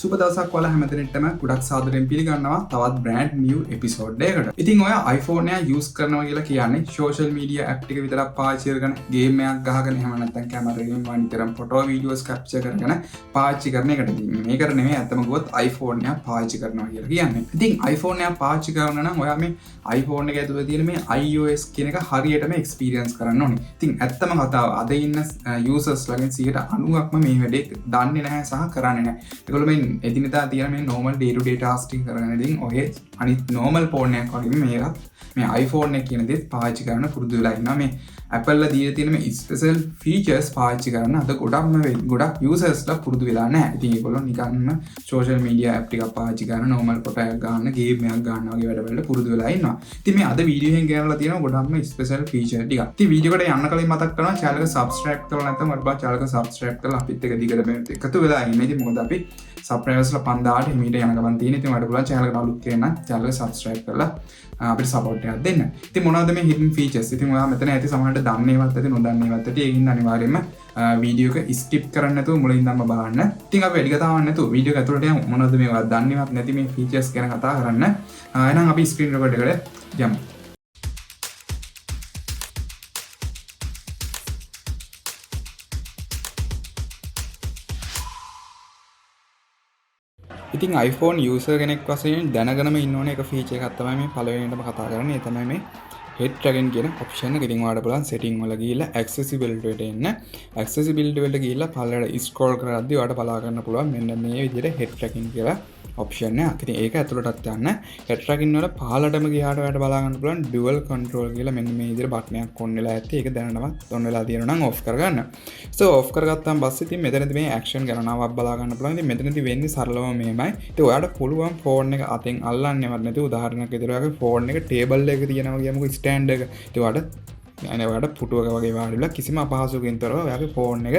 සුබ දවසක් ඔයාලා හැමදෙනෙක්ටම ගොඩක් සාදරයෙන් පිළිගන්නවා තවත් බ්‍රෑන්ඩ් නිව් එපිසෝඩ් එකකට. ඉතින් ඔයා iPhone එක යූස් කරනවා කියලා කියන්නේ සෝෂල් මීඩියා ඇප් ටික විතරක් පාවිච්චි කරගෙන ගේම් එකක් ගහගෙන එහෙම නැත්නම් කැමරා එකෙන් වනිතරම් ෆොටෝ වීඩියෝස් කැප්චර් කරගෙන පාවිච්චි කරන එකට. ඉතින් මේකට නෙමෙයි ඇත්තම කිව්වොත් iPhone එක පාවිච්චි කරනවා කියලා කියන්නේ. ඉතින් iPhone එක පාවිච්චි කරනවා නම් ඔයා මේ iPhone එක ඇතුලේ තියෙන මේ iOS කියන එක හරියටම එක්ස්පීරියන්ස් කරන්න ඕනේ. ඉතින් ඇත්තම කතාව අද ඉන්න යූසර්ස් ලගෙන් 90%ක්ම මේ වැඩේ දන්නේ නැහැ සහ කරන්නේ නැහැ. ඒගොල්ලෝ මේ එදිනෙදා තියෙන මේ normal day to day task ටික කරගෙන ඉතින් ඔය අනිත් normal phone එකක් වගේම මේකත් මේ iPhone එක කියන දේත් පාවිච්චි කරන්න පුරුදු වෙලා ඉන්නවා. මේ Apple ලා දීලා තියෙන මේ ස්පෙෂල් ෆීචර්ස් පාවිච්චි කරන්න අද ගොඩක් යූසර්ස්ලා පුරුදු වෙලා නැහැ. ඉතින් ඒගොල්ලෝ නිකන්ම සෝෂල් මීඩියා ඇප් ටිකක් පාවිච්චි කරන නෝමල් ෆොටෝ එකක් ගන්න, ගේම් එකක් ගන්න වගේ වැඩවලට පුරුදු වෙලා ඉන්නවා. ඉතින් මේ අද වීඩියෝ එකෙන් ගෙනල්ලා තියෙනවා ගොඩක්ම ස්පෙෂල් ෆීචර් ටිකක්. ඉතින් වීඩියෝ එකට යන්න කලින් මතක් කරනවා චැනල් එක සබ්ස්ක්‍රයිබ් කරලා නැත්නම් ඔයාලා චැනල් එක සබ්ස්ක්‍රයිබ් කරලා අපිත් එක්ක දිගටම එකතු වෙලා ඉන්න. ඉතින් මොකද අපි සබ්ස්ක්‍රයිබර්ස්ලා 5000ට හිමීට යන ගමන් තියෙන. ඉතින් ඔයාලට පුළුවන් චැනල් එකට අලුත් කෙනෙක් නම් චැනල් එක සබ්ස්ක්‍රයිබ් කරලා අපිට සපෝට් එකක් දෙන්න. ඉතින් මොනවද මේ හිඩන් ෆීචර්ස්? ඉතින් ඔයා මෙතන ඇති සමහරවිට දන්නේවත් ඇති නොදන්නේවත් ඇති. ඒ හින්දා අනිවාර්යයෙන්ම වීඩියෝ එක ස්කිප් කරන්න නැතුව මුලින් ඉඳන්ම බලන්න. ඉතින් අපි වැඩි කතාවක් නැතුව වීඩියෝ එක ඇතුළට යමු. මොනවද මේ ඔයා දන්නේවත් නැති මේ ෆීචර්ස් ගැන කතා කරන්න. එහෙනම් අපි ස්ක්‍රීන් රෙකෝඩ් එකට යමු. ඉතින් iPhone user කෙනෙක් වශයෙන් දැනගෙනම ඉන්න ඕන එක ෆීචර් එකක් තමයි මේ පළවෙනියටම කතා කරන්නේ. ඒ තමයි මේ හෙඩ් ට්‍රැකින් කියන ඔප්ෂන් එක. ඉතින් ඔයාලට පුළුවන් සෙටින් වල ගිහිල්ලා ඇක්සසිබිලිටි වලට එන්න. ඇක්සසිබිලිටි වලට ගිහිල්ලා පල්ලෙහාට ස්ක්‍රෝල් කරද්දී ඔයාලට බලා ගන්න පුළුවන් මෙන්න මේ විදිහට හෙඩ් ට්‍රැකින් කියලා ඔප්ෂන් එකක්. ඉතින් ඒක ඇතුළටත් යන්න. හෙඩ් ට්‍රැකින් වල පහළටම ගියාට ඔයාලට බලා ගන්න පුළුවන් ඩුවල් කන්ට්‍රෝල් කියලා මෙන්න මේ විදිහට බටන් එකක් ඔන් වෙලා ඇති. ඒක දැනටමත් ඔන් වෙලා තියෙනවා නම් ඔෆ් කරගන්න. සෝ ඔෆ් කරගත්තාන් පස්සේ ඉතින් මෙතනදී මේ ඇක්ෂන් ගණනාවක් බලා ගන්න පුළුවන්. ඉතින් මෙතනදී වෙන්නේ සරලවම මෙහෙමයි. ඉතින් ඔයාලට පුළුවන් ෆෝන් එක අතෙන් අල්ලන්නේවත් නැතුව උදාහරණයක් විදිහට ඔයාගේ ෆෝන් එක ටේබල් එකක තියෙනවා කියමුකෝ ස්ටෑන්ඩ් එක. ඉතින් ඔයාලට පුටුවක වගේ වාඩි වෙලා කිසිම අපහසුකකින් තොරව ඔයාගේ ෆෝන් එක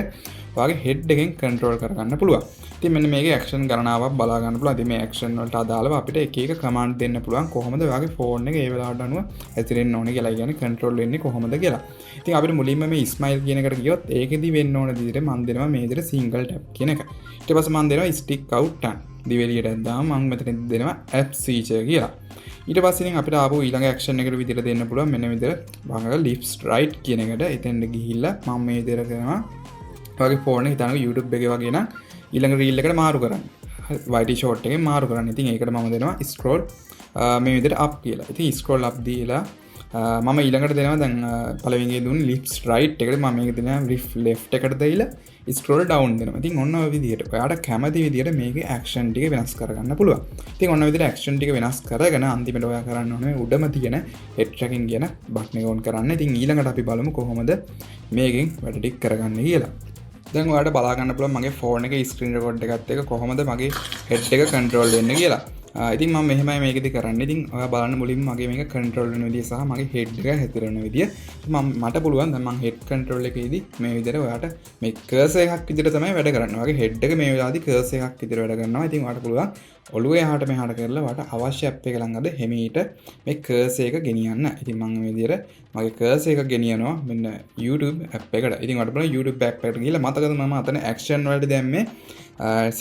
ඔයාගේ හෙඩ් එකෙන් කන්ට්‍රෝල් කරගන්න පුළුවන්. ඉතින් මෙන්න මේකේ ඇක්ෂන් ගණනාවක් බලා ගන්න පුළුවන්. ඉතින් මේ ඇක්ෂන් වලට අදාළව අපිට එක එක කමාන්ඩ් දෙන්න පුළුවන් කොහොමද ඔයාගේ ෆෝන් එක ඒ වෙලාවට අනුව හැසිරෙන්න ඕනේ කියලා. ඒ කියන්නේ කන්ට්‍රෝල් වෙන්නේ කොහොමද කියලා. ඉතින් අපිට මුලින්ම මේ ස්මයිල් කියන එකට ගියොත් ඒකෙදි වෙන්න ඕන විදිහට මම දෙනවා මේ විදිහට සිංගල් ටැප් කියන එක. ඊට පස්සේ මම දෙනවා ස්ටික් අවුට් ටන්. දිවෙලියට ඇද්දාම මම මෙතන දෙනවා ඇප් ෆීචර් කියලා. ඊට පස්සේ ඉතින් අපිට ආපහු ඊළඟ ඇක්ෂන් එකට විදිහට දෙන්න පුළුවන් මෙන්න විදිහට වංගක ලිප්ස් රයිට් කියන එකට එතෙන්ට ගිහිල්ලා මම මේ විදිහට කරනවා. ඔයාගේ ෆෝන් එක හිතන්නකෝ YouTube එකේ වගේ නම් ඊළඟ රීල් එකට මාරු කරන්න. YT short එකෙන් මාරු කරන්න. ඉතින් ඒකට මම දෙනවා ස්ක්‍රෝල් මේ විදිහට අප් කියලා. ඉතින් ස්ක්‍රෝල් අප් දීලා මම ඊළඟට දෙනවා දැන් පළවෙනි එකේ දුන්නේ ලිප්ස් රයිට් එකට මම මේක දෙනවා ලිප් ලෙෆ්ට් එකට දීලා ස්ක්‍රෝල් ඩවුන් දෙනවා. ඉතින් ඔන්න ඔය විදිහට ඔයාට කැමති විදිහට මේකේ ඇක්ෂන් ටික වෙනස් කරගන්න පුළුවන්. ඉතින් ඔන්න ඔය විදිහට ඇක්ෂන් ටික වෙනස් කරගෙන අන්තිමට ඔයා කරන්න ඕනේ මේ උඩම තියෙන හෙඩ් ට්‍රැකින් කියන බටන් එක ඔන් කරන්න. ඉතින් ඊළඟට අපි බලමු කොහොමද මේකෙන් වැඩ ටික කරගන්නේ කියලා. දැන් ඔයාලට බලා ගන්න පුළුවන් මගේ ෆෝන් එකේ ස්ක්‍රීන් රෙකෝඩ් එකත් එක්ක කොහොමද මගේ හෙඩ් එක කන්ට්‍රෝල් වෙන්නේ කියලා. ඉතින් මම මෙහෙමයි මේකෙදි කරන්නේ. ඉතින් ඔයා බලන්න මුලින්ම මගේ මේක කන්ට්‍රෝල් වෙන විදිය සහ මගේ හෙඩ් එක හැතිරෙන විදිය. මට පුළුවන් දැන් මං හෙඩ් කන්ට්‍රෝල් එකේදී මේ විදිහට ඔයාට මේ කර්සර් එකක් විදිහට තමයි වැඩ කරන්නේ. ඔයාගේ හෙඩ් එක මේ වෙලාවේදී කර්සර් එකක් විදිහට වැඩ කරනවා. ඉතින් ඔයාට පුළුවන් ඔළුව එහාට මෙහාට කරලා ඔයාට අවශ්‍ය ඇප් එක ළඟද හිමීට මේ කර්සර් එක ගෙනියන්න. ඉතින් මං මේ විදිහට මගේ කර්සර් එක ගෙනියනවා මෙන්න YouTube app එකට. ඉතින් ඔයාට පුළුවන් YouTube app එකට ගිහලා මතකද මම අතන ඇක්ෂන් වලට දැම්මේ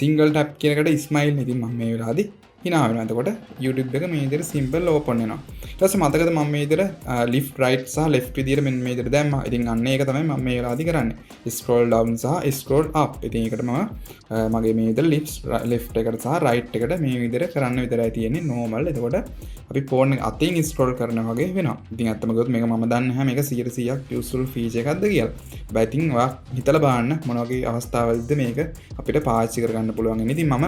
සිංගල් ටැප් කියන එකට ස්මයිල්. ඉතින් මම මේ වෙලාවේදී හිනා වෙනවා. එතකොට YouTube එක මේ විදිහට සිම්පල් ඕපන් වෙනවා. ඊට පස්සේ මතකද මම මේ විදිහට ලිෆ්ට් රයිට් සහ ලෙෆ්ට් විදිහට මෙන්න මේ විදිහට දැම්මා. ඉතින් අන්න ඒක තමයි මම මේ වෙලාවේදී කරන්නේ. ස්ක්‍රෝල් ඩවුන් සහ ස්ක්‍රෝල් අප්. ඉතින් ඒකට මම මගේ මේ විදිහට ලෙෆ්ට් එකට සහ රයිට් එකට මේ විදිහට කරන්න විතරයි තියෙන්නේ නෝමල්. එතකොට අපි ෆෝන් එක අතින් ස්ක්‍රෝල් කරනවා වගේ වෙනවා. ඉතින් ඇත්තම කිව්වොත් මේක මම දන්නේ නැහැ මේක 100%ක් යූස්ෆුල් ෆීචර් එකක්ද කියලා. හැබැයි ඉතින් ඔයා හිතලා බලන්න මොන වගේ අවස්ථාවලදීද මේක අපිට පාවිච්චි කරගන්න පුළුවන් වෙන්නේ. ඉතින් මම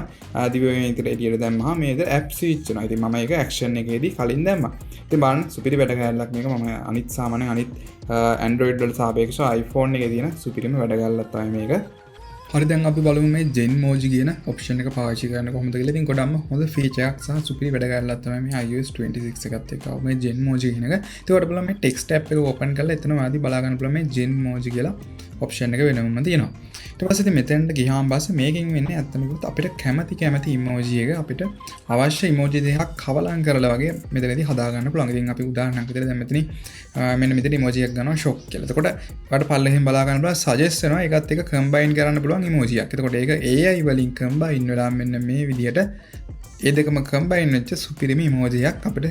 දිව මේ විදිහට එළියට දැම්මහම මේ විදිහට ඇප් ස්විච් වෙනවා. ඉතින් මම ඒක ඇක්ෂන් එකේදී කලින් දැම්මා. ඉතින් බලන්න සුපිරි වැඩ කෑල්ලක් මේක. මම අනිත් සාමාන්‍යයෙන් අනිත් Android වලට සාපේක්ෂව iPhone එකේ තියෙන සුපිරිම වැඩ කෑල්ලක් තමයි මේක. හරි, දැන් අපි බලමු මේ Genmoji කියන ඔප්ෂන් එක පාවිච්චි කරන්න කොහොමද කියලා. ඉතින් ගොඩක්ම හොඳ ෆීචර් එකක් සහ සුපිරි වැඩ කෑල්ලක් තමයි මේ iOS 26 එකත් එක්ක ආව මේ Genmoji කියන එක. ඉතින් ඔයාලට බලන්න මේ ටෙක්ස්ට් ඇප් එක ඕපන් කරලා එතන ඔයාදී බලා ගන්න පුළුවන් මේ Genmoji කියලා ඔප්ෂන් එක වෙනමම තියෙනවා. ඊට පස්සේ ඉතින් මෙතෙන්ට ගියාම පස්සේ මේකෙන් වෙන්නේ ඇත්තම කිව්වොත් අපිට කැමති කැමති ඉමෝජි එක අපිට අවශ්‍ය ඉමෝජි දෙකක් කවලම් කරලා වගේ මෙතනදී හදා ගන්න පුළුවන්. ඉතින් අපි උදාහරණයක් විදිහට දැන් මෙතනින් මෙන්න මෙතන ඉමෝජි එකක් ගන්නවා ෂොක් කියලා. එතකොට ඔයාලට පල්ලෙහෙන් බලා ගන්න පුළුවන් සජෙස්ට් වෙනවා ඒකත් එක්ක කම්බයින් කරන්න පුළුවන් ඉමෝජි එකක්. එතකොට ඒක AI වලින් කම්බයින් වෙලා මෙන්න මේ විදිහට ඒ දෙකම කම්බයින් වෙච්ච සුපිරිම ඉමෝජි එකක් අපිට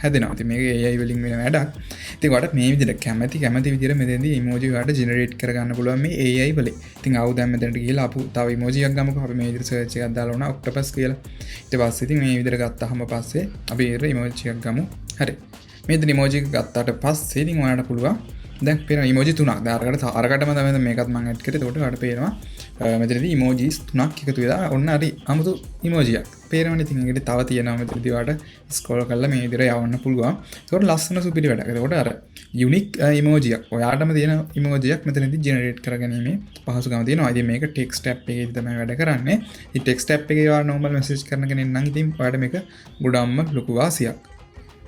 හැදෙනවා. ඉතින් මේක AI වලින් වෙන වැඩක්. ඉතින් ඔයාලට මේ විදිහට කැමැති කැමැති විදිහට මෙතෙන්දී ඉමෝජි ඔයාලට ජෙනරේට් කරගන්න පුළුවන් මේ AI වලින්. ඉතින් ආවු දැන් මෙතනට ගිහලා අපු තව ඉමෝජි එකක් ගමුකෝ. අපි මේ විදිහට සර්ච් එකක් දාලා වුණා ඔක්ටොපස් කියලා. ඊට පස්සේ ඉතින් මේ විදිහට ගත්තාම පස්සේ අපි ඊට ඉමෝජි එකක් ගමු. හරි. මේ විදිහට ඉමෝජි එක ගත්තාට පස්සේ ඉතින් ඔයාලට පුළුවන් දැන් පේනවා ඉමෝජි තුනක්. දැන් අරකටම තමයි මේකත් මම ඇඩ් කරේ. එතකොට ඔයාලට පේනවා මෙතනදී ඉමෝජිස් තුනක් එකතු වෙලා ඔන්න හරි අමුතු ඉමෝජියක්. පේනවනේ. ඉතින් ඒකට තව තියෙනවා මෙතනදී ඔයාලට ස්ක්‍රෝල් කරලා මේ විදිහට යවන්න පුළුවන්. ඒකට ලස්සන සුපිරි වැඩක්. එතකොට අර යුනික් ඉමෝජියක් ඔයාටම තියෙන ඉමෝජියක් මෙතනදී ජෙනරේට් කරගැනීමේ පහසුකම තියෙනවා. ඉතින් මේක ටෙක්ස්ට් ඇප් එකේදී තමයි වැඩ කරන්නේ. ඉතින් ටෙක්ස්ට් ඇප් එකේ ඔයා නෝමල් මැසේජ් කරන කෙනෙක් නම් ඉතින් ඔයාට මේක ගොඩක්ම ලොකු වාසියක්.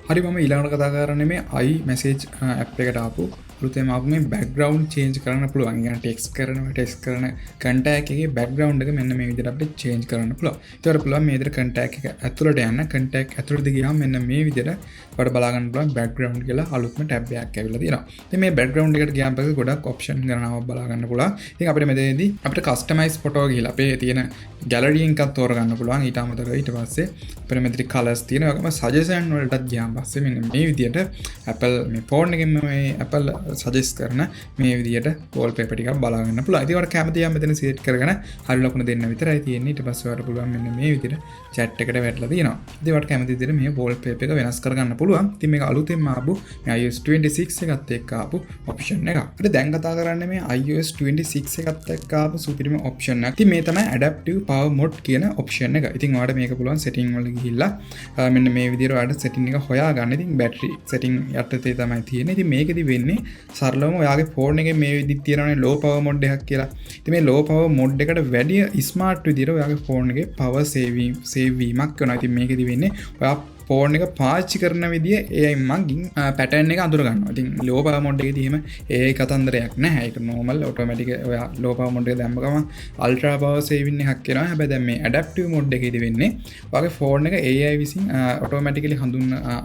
හරි, මම ඊළඟට කතා කරන්නේ මේ iMessage app එකට ආපු අලුතෙන්ම ආපු මේ බැක්ග්‍රවුන්ඩ් චේන්ජ් කරන්න පුළුවන්. ඒ කියන්නේ ටෙක්ස්ට් කරන කන්ටැක්ට් එකේ බැක්ග්‍රවුන්ඩ් එක මෙන්න මේ විදිහට අපිට චේන්ජ් කරන්න පුළුවන්. ඒතකොට පුළුවන් මේ විදිහට කන්ටැක්ට් එක ඇතුළට යන්න. කන්ටැක්ට් ඇතුළට ගියාම මෙන්න මේ විදිහට ඔයාලට බලා ගන්න පුළුවන් බැක්ග්‍රවුන්ඩ් කියලා අලුත්ම ටැබ් එකක් ඇවිල්ලා තියෙනවා. ඉතින් මේ බැක්ග්‍රවුන්ඩ් එකට ගියාම පස්සේ ගොඩක් ඔප්ෂන් ගණනාවක් බලා ගන්න පුළුවන්. ඉතින් අපිට මෙතනදී අපිට කස්ටමයිස් ෆොටෝ ගිහලා අපේ තියෙන ගැලරි එකක් තෝරගන්න පුළුවන්. ඊට අමතරව ඊට පස්සේ අපිට මෙතන කලර්ස් තියෙනවා. ඒ වගේම සජෙෂන් වලටත් ගියාම පස්සේ මෙන්න මේ විදිහට Apple මේ ෆෝන් එකෙන්ම මේ Apple suggest කරන මේ විදිහට වෝල්පේපර් ටිකක් බලා ගන්න පුළුවන්. ඉතින් ඔයාලට කැමති යම් මෙතන සිලෙක්ට් කරගෙන හරි ලකුණ දෙන්න විතරයි තියෙන්නේ. ඊට පස්සේ ඔයාලට පුළුවන් මෙන්න මේ විදිහට චැට් එකට වැටලා තියෙනවා. ඉතින් ඔයාලට කැමති විදිහට මේ වෝල්පේපර් එක වෙනස් කරගන්න පුළුවන්. ඉතින් මේක අලුතෙන්ම ආපු මේ iOS 26 එකත් එක්ක ආපු ඔප්ෂන් එකක්. හරි, දැන් කතා කරන්නේ මේ iOS 26 එකත් එක්ක ආපු සුපිරිම ඔප්ෂන් එකක්. ඉතින් මේ තමයි ඇඩැප්ටිව් පවර් මොඩ් කියන ඔප්ෂන් එක. ඉතින් ඔයාලට මේක පුළුවන් සෙටින් වල ගිහිල්ලා මෙන්න මේ විදිහට ඔයාලට සෙටින් එක හොයාගන්න. ඉතින් බැටරි සෙටින් යටතේ තමයි තියෙන්නේ. ඉතින් මේකෙදි වෙන්නේ සරලවම ඔයාගේ ෆෝන් එකේ මේ විදිහට තියෙනවනේ ලෝ පවර් මොඩ් එකක් කියලා. ඉතින් මේ ලෝ පවර් මොඩ් එකට වැඩිය ස්මාර්ට් විදිහට ඔයාගේ ෆෝන් එකේ පවර් සේව් වීමක් වෙනවා. ඉතින් මේකෙදි වෙන්නේ ඔයා ෆෝන් එක පාවිච්චි කරන විදිය AI මගින් පැටර්න් එක අඳුර ගන්නවා. ඉතින් ලෝ පවර් මොඩ් එකේදී එහෙම AI කතන්දරයක් නැහැ. ඒක නෝමල් ඔටෝමැටික් ඔයා ලෝ පවර් මොඩ් එක දැම්ම ගමන් අල්ට්‍රා පවර් සේවින් එකක් එනවා. හැබැයි දැන් මේ ඇඩැප්ටිව් මොඩ් එකේදී වෙන්නේ ඔයාගේ ෆෝන් එක AI විසින් ඔටෝමැටිකලි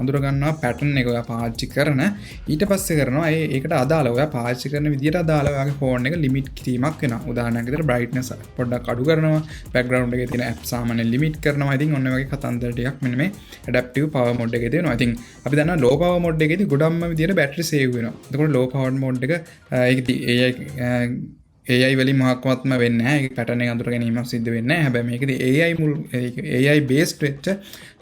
අඳුර ගන්නවා පැටර්න් එක ඔයා පාවිච්චි කරන. ඊට පස්සේ කරනවා ඒකට අදාළ ඔයා පාවිච්චි කරන විදියට අදාළ ඔයාගේ ෆෝන් එක ලිමිට් කිරීමක් වෙනවා. උදාහරණයක් විදිහට බ්‍රයිට්නස් පොඩ්ඩක් අඩු කරනවා, බැක්ග්‍රවුන්ඩ් එකේ තියෙන ඇප් සාමාන්‍යයෙන් ලිමිට් කරනවා. ඉතින් ඔන්න ඔය වගේ කතන්දර ටිකක් මෙන්න මේ ඇඩැප්ටිව් පවර් මොඩ් එකේ තියෙනවා. ඉතින් අපි දන්නවා ලෝ පවර් මොඩ් එකේදී ගොඩක්ම විදියට බැටරි සේව් වෙනවා. එතකොට ලෝ පවර් මොඩ් එක ඒකදී AI වලින් මොකක්වත්ම වෙන්නේ නැහැ. ඒක පැටර්න් එක අඳුර ගැනීමක් සිද්ධ වෙන්නේ නැහැ. හැබැයි මේකදී AI මුල් AI based වෙච්ච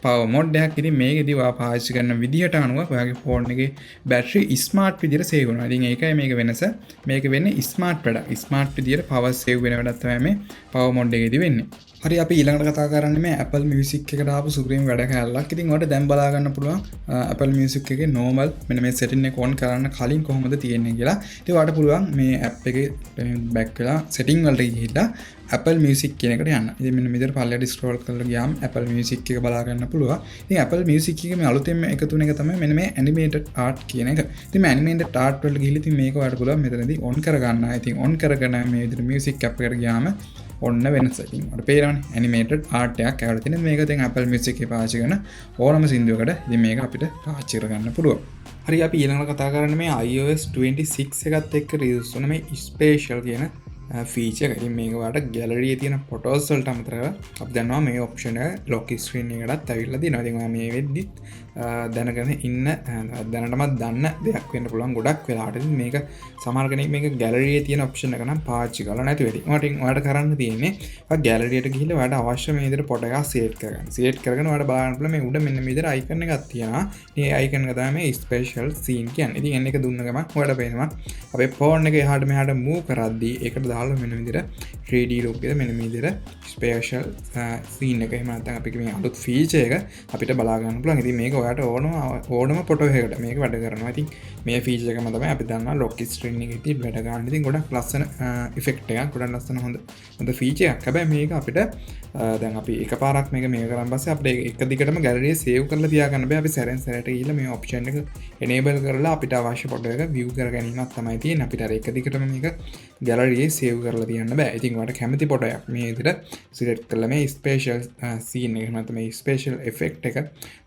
පවර් මොඩ් එකක්. ඉතින් මේකෙදී ඔයා පාවිච්චි කරන විදිහට අනුව ඔයාගේ ෆෝන් එකේ බැටරි ස්මාර්ට් විදිහට සේව් වෙනවා. ඉතින් ඒකයි මේක වෙනස. මේක වෙන්නේ ස්මාර්ට් වැඩක්. ස්මාර්ට් විදිහට පවර් සේව් වෙන වැඩක් තමයි මේ පවර් මොඩ් එකේදී වෙන්නේ. හරි, අපි ඊළඟට කතා කරන්නේ මේ Apple Music එකට ආපු සුපිරිම වැඩ කෑල්ලක්. ඉතින් ඔයාලට දැන් බලා ගන්න පුළුවන් Apple Music එකේ normal මෙන්න මේ setting එක on කරන්න කලින් කොහොමද තියෙන්නේ කියලා. ඉතින් ඔයාලට පුළුවන් මේ app එකේ බැක් වෙලා setting වලට ගිහිල්ලා Apple Music කියන එකට යන්න. ඉතින් මෙන්න මෙතන පල්ලෙහාට ස්ක්‍රෝල් කරලා ගියාම Apple Music එක බලා ගන්න පුළුවන්. ඉතින් Apple Music එකේ මේ අලුතෙන්ම එකතු වෙන එක තමයි මෙන්න මේ animated art කියන එක. ඉතින් මේ animated art වලට ගිහිල්ලා ඉතින් මේක ඔයාලට පුළුවන් මෙතනදී on කරගන්න. ඉතින් on කරගෙන මේ විදිහට music app එකට ගියාම ඔන්න වෙනස. ඉතින් ඔයාලට පේනවනේ ඇනිමේටඩ් ආර්ට් එකක් ඇවිල්ලා තියෙනවා. මේක ඉතින් Apple Music එකේ පාවිච්චි කරන ඕනම සින්දුවකට ඉතින් මේක අපිට පාවිච්චි කරගන්න පුළුවන්. හරි, අපි ඊළඟට කතා කරන්නේ මේ iOS 26 එකත් එක්ක රිලීස් වුණ මේ ස්පේෂල් කියන ෆීචර් එක. ඉතින් මේක ඔයාලට ගැලරි එකේ තියෙන ෆොටෝස් වලට අමතරව අපි දන්නවා මේ ඔප්ෂන් එක ලොක් ස්ක්‍රීන් එකටත් ඇවිල්ලා තියෙනවා. ඉතින් ඔයා මේ වෙද්දිත් දැනගෙන ඉන්න, දැනටමත් දන්න දෙයක් වෙන්න පුළුවන් ගොඩක් වෙලාවට. ඉතින් මේක සමහර කෙනෙක් මේක ගැලරි එකේ තියෙන ඔප්ෂන් එක නම් පාවිච්චි කරලා නැතුව ඇති. ඔයාලට ඉතින් ඔයාලට කරන්න තියෙන්නේ ඔයා ගැලරි එකට ගිහිල්ලා ඔයාලට අවශ්‍ය මේ විදිහට ෆොටෝ එකක් සිලෙක්ට් කරගන්න. සිලෙක්ට් කරගෙන ඔයාලට බලන්න පුළුවන් මේ උඩ මෙන්න මේ විදිහට අයිකන් එකක් තියෙනවා. මේ අයිකන් එක තමයි මේ ස්පෙෂල් සීන් කියන්නේ. ඉතින් එන්න එක දුන්න ගමන් ඔයාලට පේනවා අපේ ෆෝන් එක එහාට මෙහාට මූව් කරද්දී ඒකට දාලා මෙන්න මේ විදිහට 3D look එක මෙන්න මේ විදිහට ස්පෙෂල් සීන් එක එහෙම නැත්නම් අපි මේ අලුත් ෆීචර් එක අපිට බලා ගන්න පුළුවන්. ඉතින් මේක ඔයාලට ඕනම ඕනම ෆොටෝ එකකට මේක වැඩ කරනවා. ඉතින් මේ ෆීචර් එකම තමයි අපි දන්නවා ලොක් ස්ක්‍රීන් එකේදී වැඩ ගන්න. ඉතින් ගොඩක් ලස්සන ඉෆෙක්ට් එකක්, ගොඩක් ලස්සන හොඳ හොඳ ෆීචර් එකක්. හැබැයි මේක අපිට දැන් අපි එකපාරක් මේක මේක කරන් පස්සේ අපිට එක දිගටම ගැලරියේ සේව් කරලා තියාගන්න බෑ. අපි සැරෙන් සැරේට ගිහිල්ලා මේ ඔප්ෂන් එක එනේබල් කරලා අපිට අවශ්‍ය ෆොටෝ එක විව් කර ගැනීමක් තමයි තියෙන්නේ. අපිට අර එක දිගටම මේක ගැලරි එකේ සේව් කරලා තියන්න බෑ. ඉතින් ඔයාලට කැමති ෆොටෝ එකක් මේ විදිහට සිලෙක්ට් කරලා මේ ස්පේෂල් සීන් එක, එහෙම නැත්නම් මේ ස්පේෂල් ඉෆෙක්ට් එක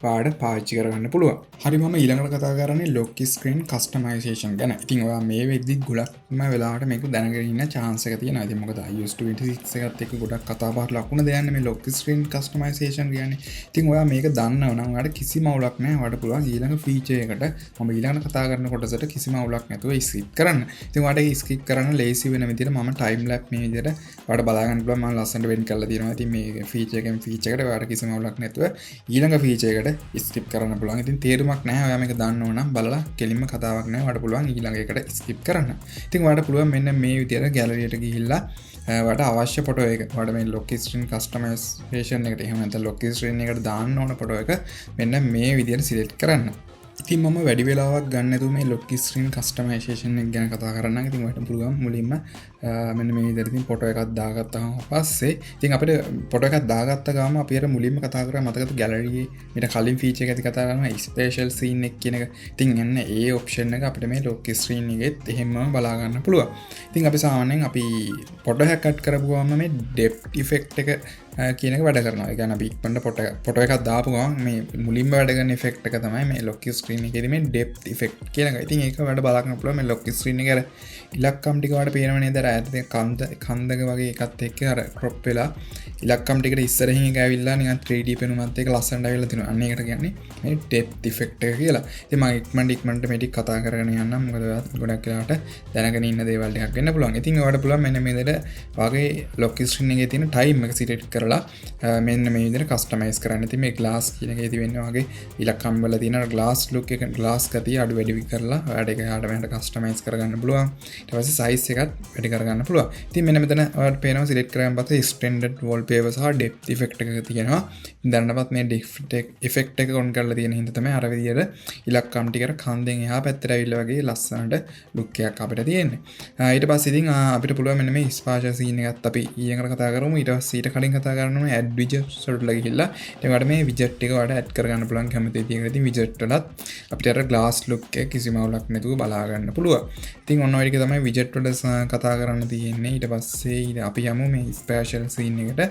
ඔයාලට පාවිච්චි කරගන්න පුළුවන්. හරි, මම ඊළඟට කතා කරන්නේ ලොක් ස්ක්‍රීන් කස්ටමයිසේෂන් ගැන. ඉතින් ඔයා මේ වෙද්දි ගොඩක්ම වෙලාවට මේක දැනගෙන ඉන්න චාන්ස් එක තියෙනවා. ඉතින් මොකද iOS 26 එකත් එක්ක ගොඩක් කතා බහට ලකුණ දෙයක් මේ ලොක් ස්ක්‍රීන් කස්ටමයිසේෂන් කියන්නේ. ඉතින් ඔයා මේක දන්නව නම් ඔයාලට කිසිම අවුලක් නැහැ. ඔයාලට පුළුවන් ඊළඟ ෆීචර් එකට, මම ඊළඟට කතා කරන කොටසට කිසිම අවුලක් නැතුව ස්කිප් කරන්න. ඉතින් ඔයාලට ස්කිප් කරන්න ලේසි වෙන විදිහට මම ටයිම් ලැප් මේ විදිහට ඔයාලට බලා ගන්න පුළුවන්. මම ලස්සනට වෙන් කරලා තියෙනවා. ඉතින් මේ ෆීචර් එකෙන් ෆීචර් එකට ඔයාලට කිසිම අවුලක් නැතුව ඊළඟ ෆීචර් එකට ස්කිප් කරන්න පුළුවන්. ඉතින් තේරුමක් නැහැ. ඔයා මේක දන්නව නම් බලලා කෙලින්ම කතාවක් නැහැ. ඔයාලට පුළුවන් ඊළඟ එකට ස්කිප් කරන්න. ඉතින් ඔයාලට පුළුවන් මෙන්න මේ විදිහට ගැලරියට ගිහිල්ලා ඔයාලට අවශ්‍ය ෆොටෝ එක, ඔයාලට මේ ලොක් ස්ක්‍රීන් කස්ටමයිසේෂන් එකට, එහෙම නැත්නම් ලොක් ස්ක්‍රීන් එකට දාන්න ඕන ෆොටෝ එක මෙන්න මේ විදිහට සිලෙක්ට් කරන්න. ඉතින් මම වැඩි වෙලාවක් ගන්න නැතුව මේ ලොක් ස්ක්‍රීන් කස්ටමයිසේෂන් එක ගැන කතා කරන්නම්. ඉතින් ඔයාලට පුළුවන් මුලින්ම මෙන්න මේ විදිහට ඉතින් ෆොටෝ එකක් දාගත්තාම පස්සේ, ඉතින් අපිට ෆොටෝ එකක් දාගත්ත ගාම අපි අර මුලින්ම කතා කරා මතකද, ගැලරි එකේ මීට කලින් ෆීචර් එක ඇති කතා කරනවා ස්පේෂල් සීන් එක කියන එක. ඉතින් එන්න ඒ ඔප්ෂන් එක අපිට මේ ලොක් ස්ක්‍රීන් එකෙත් එහෙම්ම බලා ගන්න පුළුවන්. ඉතින් අපි සාමාන්‍යයෙන් අපි ෆොටෝ එකක් කට් කරපුවාම මේ ඩෙප්ත් ඉෆෙක්ට් එක කියන එක වැඩ කරනවා. ඒ කියන්නේ අපි ඉක්මනට ෆොටෝ ෆොටෝ එකක් දාපු ගමන් මේ මුලින්ම වැඩ කරන ඉෆෙක්ට් එක තමයි මේ ලොක් ස්ක්‍රීන් එකේදී මේ ඩෙප්ත් ඉෆෙක්ට් කියන එක. ඉතින් ඒක වැඩ බලා ගන්න පුළුවන් මේ ලොක් ස්ක්‍රීන් එකේ අර ඉලක්කම් ටික වඩ පේනව නේද? අර ඈත තියෙන කන්ද කන්දක වගේ එකත් එක්ක අර ක්‍රොප් වෙලා ඉලක්කම් ටිකට ඉස්සරහින් එක ඇවිල්ලා නිකන් 3D පෙනුමත් එක්ක ලස්සනට ඇවිල්ලා තිනවා. අන්න ඒකට කියන්නේ මේ ඩෙප්ත් ඉෆෙක්ට් එක කියලා. ඉතින් මම ඉක්මනට ඉක්මනට මේ ටික කතා කරගෙන යන්නම්. මොකද ඔයාත් ගොඩක් වෙලාවට දැනගෙන ඉන්න දේවල් ටිකක් වෙන්න පුළුවන්. ඉතින් ඔයාලට පුළුවන් මෙන්න මේ විදිහට වගේ ලොක් ස්ක්‍රීන් එකේ තියෙන ටයිම් එක සිලෙක්ට් කරලා මෙන්න මේ විදිහට කස්ටමයිස් කරන්න. ඉතින් මේ ග්ලාස් කියන එකේදී වෙන්නේ වගේ ඉලක්කම් වල තියෙන ග්ලාස් ලුක් එක, ග්ලාස් ගතිය අඩු වැඩි කරලා ඔයාලට ඒක එහාට මෙහාට කස්ටමයිස් කරගන්න පුළුවන්. ඊට පස්සේ සයිස් එකත් වැඩි කරගන්න පුළුවන්. ඉතින් මෙන්න මෙතන ඔයාලට පේනවා සිලෙක්ට් කරාන් පස්සේ එක්ස්ටෙන්ඩඩ් වෝල්පේපර් සහ ඩෙප්ත් ඉෆෙක්ට් එක තියෙනවා. ඉතින් දැනටමත් මේ ඩෙප්ත් ඉෆෙක්ට් එක ඔන් කරලා තියෙන හින්දා තමයි අර විදිහට ඉලක්කම් ටික අර කන්දෙන් එහා පැත්තට ඇවිල්ලා වගේ ලස්සනට ලුක් එකක් අපිට තියෙන්නේ. ඊට පස්සේ ඉතින් අපිට පුළුවන් මෙන්න මේ ස්පේෂල් සීන් එකත් අපි ඊළඟට කතා කරමු. ඊට පස්සේ ඊට කලින් කතා කරන්න ඕනේ ඇඩ් විජට්ස් වලට ගිහිල්ලා ඉතින් ඔයාලට මේ විජට් එක ඔයාලට ඇඩ් කරගන්න පුළුවන් කැමති විදිහකට. ඉතින් විජට් වලත් අපිට අර ග්ලාස් ලුක් එක කිසිම අවුලක් නැතුව බලා ගන්න පුළුවන්. ඉතින් ඔන්න ඔය ටික තමයි විජට් වල කතා කරන්න තියෙන්නේ. ඊට පස්සේ ඊට අපි යමු මේ ස්පේෂල් සීන් එකට.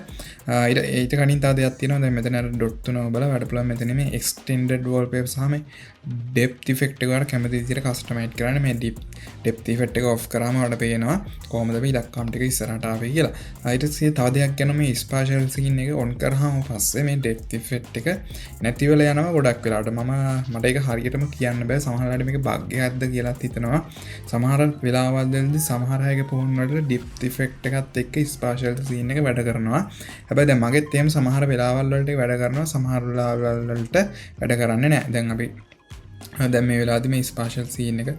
ඊට ඊට කලින් තව දෙයක් තියෙනවා. දැන් මෙතන අර ඩොට් තුන ඔබලා වැඩ පුළුවන් මෙතන මේ එක්ස්ටෙන්ඩඩ් වෝල්පේපර් සහ මේ ඩෙප්ත් ඉෆෙක්ට් එක ඔයාලට කැමති විදිහට කස්ටමයිස් කරන්න. මේ ඩෙප්ත් ඉෆෙක්ට් එක ඔෆ් කරාම ඔයාලට පේනවා කොහොමද මේ ඉලක්කම් ටික ඉස්සරහට ආවේ කියලා. ඊට පස්සේ තව දෙයක් ගැන, මේ ස්පේෂල් සීන් එක ඔන් කරාම පස්සේ මේ ඩෙප්ත් ඉෆෙක්ට් එක නැති වෙලා යනවා ගොඩක් වෙලාවට. මට ඒක හරියටම කියන්න බෑ. සමහර වෙලාවට මේක බග් එකක්ද කියලාත් හිතෙනවා. සමහර වෙලාවල් වලදී සමහර අයගේ ෆෝන් වලට ඩෙප්ත් ඉෆෙක්ට් එකත් එක්ක ස්පේෂල් සීන් එක වැඩ කරනවා. හැබැයි දැන් මගෙත් එහෙම සමහර වෙලාවල් වලට වැඩ කරනවා, සමහර වෙලාවල් වලට වැඩ කරන්නේ නැහැ. දැන් අපි දැන් මේ වෙලාවේදී මේ ස්පේෂල් සීන් එක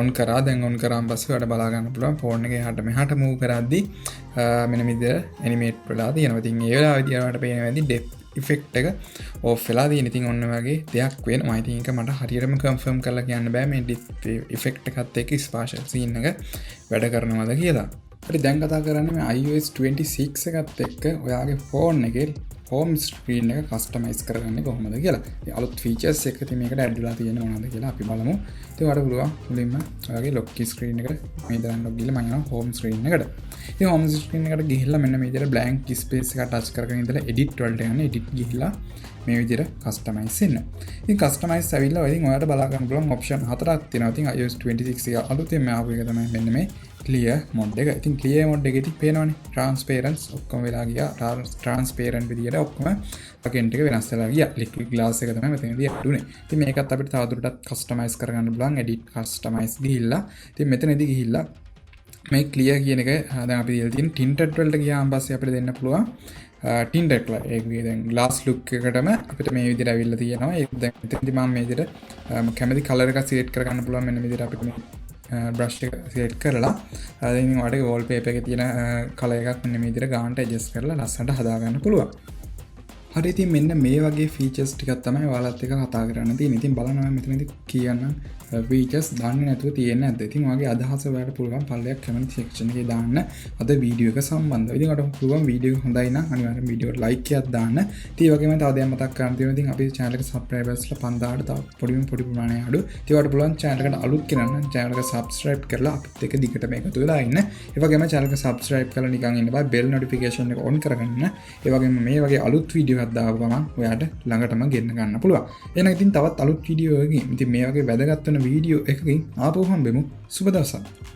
ඔන් කරා. දැන් ඔන් කරාන් පස්සේ ඔයාලට බලා ගන්න පුළුවන් ෆෝන් එක එහාට මෙහාට මූව් කරද්දී මෙන්න මේ විදිහට ඇනිමේට් වෙලා තියෙනවා. ඉතින් ඒ වෙලාවේදී ඔයාලට පේනවා ඇති ඩෙප්ත් ඉෆෙක්ට් එක ඕෆ් වෙලා තියෙන. ඉතින් ඔන්න වගේ දෙයක් වෙනවා. ඉතින් ඒක මට හරියටම කන්ෆර්ම් කරලා කියන්න බෑ මේ ඩෙප්ත් ඉෆෙක්ට් එකත් එක්ක ස්පේෂල් සීන් එක වැඩ කරනවද කියලා. හරි, දැන් කතා කරන්නේ මේ iOS 26 එකත් එක්ක ඔයාගේ ෆෝන් එකේ හෝම් ස්ක්‍රීන් එක කස්ටමයිස් කරගන්නේ කොහොමද කියලා. ඉතින් අලුත් ෆීචර්ස් එක ඉතින් මේකට ඇඩ් වෙලා තියෙන්නේ මොනවද කියලා අපි බලමු. ඉතින් ඔයාලට පුළුවන් මුලින්ම ඔයාගේ ලොක් ස්ක්‍රීන් එකට මේ දාන්න ලොක් ගිහලා මම යනවා හෝම් ස්ක්‍රීන් එකට. ඉතින් හෝම් ස්ක්‍රීන් එකට ගිහිල්ලා මෙන්න මේ විදිහට බ්ලැන්ක් ස්පේස් එක ටච් කරගෙන ඉඳලා එඩිට් වලට යන්න. එඩිට් ගිහිල්ලා මේ විදිහට කස්ටමයිස් වෙන්න. ඉතින් කස්ටමයිස් ඇවිල්ලා ඉතින් ඔයාලට බලා ගන්න පුළුවන් ඔප්ෂන් හතරක් තියෙනවා. ඉතින් iOS 26 එක අලුතෙන්ම ආපු එක තමයි මෙන්න මේ ක්ලියර් මොඩ් එක. ඉතින් ක්ලියර් මොඩ් එකේදී පේනවනේ ට්‍රාන්ස්පේරන්ස් ඔක්කොම වෙලා ගියා. ට්‍රාන්ස්පේරන්ට් විදියට ඔක්කොම බකෙන්ට් එක වෙනස් වෙලා ගියා. ලික්විඩ් ග්ලාස් එක තමයි මෙතනදී ඇඩ් වුනේ. ඉතින් මේකත් අපිට තවදුරටත් කස්ටමයිස් කරගන්න පුළුවන් එඩිට් කස්ටමයිස් ගිහිල්ලා. ඉතින් මෙතනදී ගිහිල්ලා මේ ක්ලියර් කියන එක දැන් අපි දීලා තියෙන ටින්ටඩ් වලට ගියාම පස්සේ අපිට දෙන්න පුළුවන් ටින්ටඩ් කලර්. ඒක දැන් ග්ලාස් ලුක් එකටම අපිට මේ විදිහට ඇවිල්ලා තියෙනවා. ඒක දැන් මෙතනදී මම මේ විදිහට කැමති කලර් එකක් සිලෙක්ට් කරගන්න පුළුවන්. මෙන්න මේ විදිහට අපිට මේ බ්‍රෂ් එක සිලෙක්ට් කරලා දැන් ඉතින් ඔයාලට වෝල්පේපර් එකේ තියෙන කලර් එකක් මෙන්න මේ විදිහට ගානට ඇඩ්ජස්ට් කරලා ලස්සනට හදාගන්න පුළුවන්. හරි, ඉතින් මෙන්න මේ වගේ ෆීචර්ස් ටිකක් තමයි ඔයාලත් එක්ක කතා කරන්න තියෙන්නේ. ඉතින් බලන්න මම මෙතනදී කියන්නම්. ෆීචර්ස් දන්නේ නැතුව තියෙන්නේ නැද්ද? ඉතින් ඔයාගේ අදහස ඔයාලට පුළුවන් පල්ලෙහා කමෙන්ට් සෙක්ෂන් එකේ දාන්න අද වීඩියෝ එක සම්බන්ධව. ඉතින් ඔයාලට පුළුවන් වීඩියෝ එක හොඳයි නම් අනිවාර්යෙන් වීඩියෝ එකට ලයික් එකක් දාන්න. ඉතින් ඒ වගේම තව දෙයක් මතක් කරන්න තියෙනවා. ඉතින් අපේ චැනල් එක සබ්ස්ක්‍රයිබර්ස්ලා 5000ට තව පොඩිම පොඩි ප්‍රමාණයක් අඩු. ඉතින් ඔයාලට පුළුවන් චැනල් එකට අලුත් කෙනා නම් චැනල් එක සබ්ස්ක්‍රයිබ් කරලා අපිත් එක්ක දිගටම එකතු වෙලා ඉන්න. ඒ වගේම චැනල් එක සබ්ස්ක්‍රයිබ් කරලා නිකන් ඉන්න බෑ, බෙල් නොටිෆිකේෂන් එක ඔන් කරගන්න. ඒ වගේම මේ වගේ අලුත් වීඩියෝ එකක් දාපු ගමන් ඔයාට ළඟටම ගෙන්න ගන්න පුළුවන්. එහෙනම් ඉතින් තවත් අලුත් වීඩියෝ එකකින්, ඉතින් මේ වගේ වැදගත් වෙන වීඩියෝ එකකින් ආපහු හම්බෙමු. සුබ දවසක්.